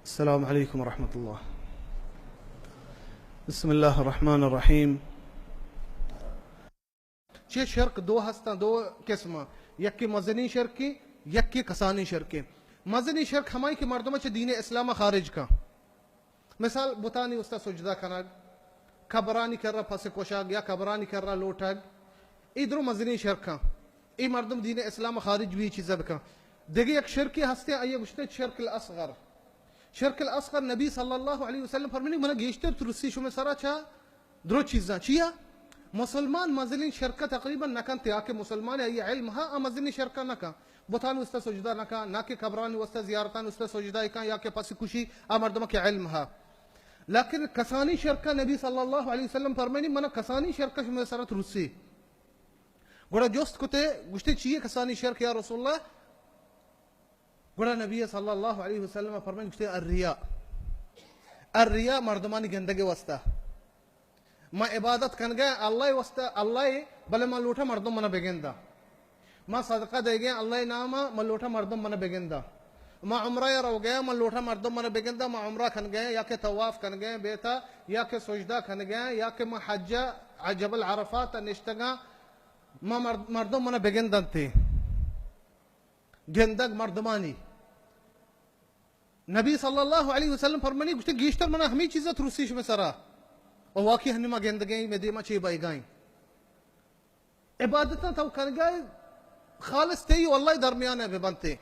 السلام علیکم ورحمۃ اللہ۔ بسم اللہ الرحمن الرحیم۔ چہ شرک دو ہستاں، دو قسم۔ یکے مزنیں شرکے، یکے کسانیں شرکے۔ مزنیں شرک ہمائی کہ مردم چہ دین اسلام خارج کن۔ مثال، بتانی واسطہ سجدہ کنگ، قبرانی کرا پس کشگ یا قبرانی کرا لوٹگ، اے درو مزنیں شرکاں۔ اے مردم دین اسلام خارج بی چیزا بکن۔ دگہ یک شرکے ہستے، آئی گوشتے شرک الاصغر۔ شرک الاصغر، نبی صلی اللہ علیہ وسلم فرمانی، من گیشتر ترسی شمے سرا چا درو چیزاں۔ چیا؟ مسلمان مزنیں شرکا تقریباً نہ کنتے، آ کہ مسلمان آئی علم ہا، آ مزنیں شرکا نہ کن۔ بتان واسطہ سجدہ نہ کن، نہ کہ قبرانی واسطہ زیارتان واسطہ سجدہ کن یا کہ پس کشی، آ مردم کہ علم ہا۔ لیکن کسانی شرکا نبی صلی اللہ علیہ وسلم فرمانی، من کسانی شرکا شمے سرا ترسی۔ گڑا جست کتے، گوشتے، چیے کسانی شرک یا رسول اللہ؟ گڑا نبی صلی اللہ علیہ وسلم فرمائے، گوشتے، الریا۔ الریا، مردمانی گندگ واسطہ۔ ما عبادت کنگا اللہ واسطہ، اللہ، بلے ما لوٹا مردم منا بگندا۔ ما صدقہ دیگا اللہ ناما، ما لوٹا مردم منا بگندا۔ ما عمرہ یا روگا، ما لوٹا مردم منا بگندا، ما عمرہ کنگا یا کہ طواف کنگا بیتا، یا کہ سجدہ کنگا، یا کہ ما حج جبل عرفات نشتگا، ما مرد-، مردم منا بگندنتے۔ گندگ مردمانی۔ نبی صلی اللہ علیہ وسلم فرمانی، گوشتے، گیشتر منا ہمیں چیزا ترسی شمے سرا۔ و واقعی ہنی ما گندگیں، میں دیما چے بائیگائیں۔ عبادتاں تو کنگائے، خالص تئی و اللہ درمیان ببنتے۔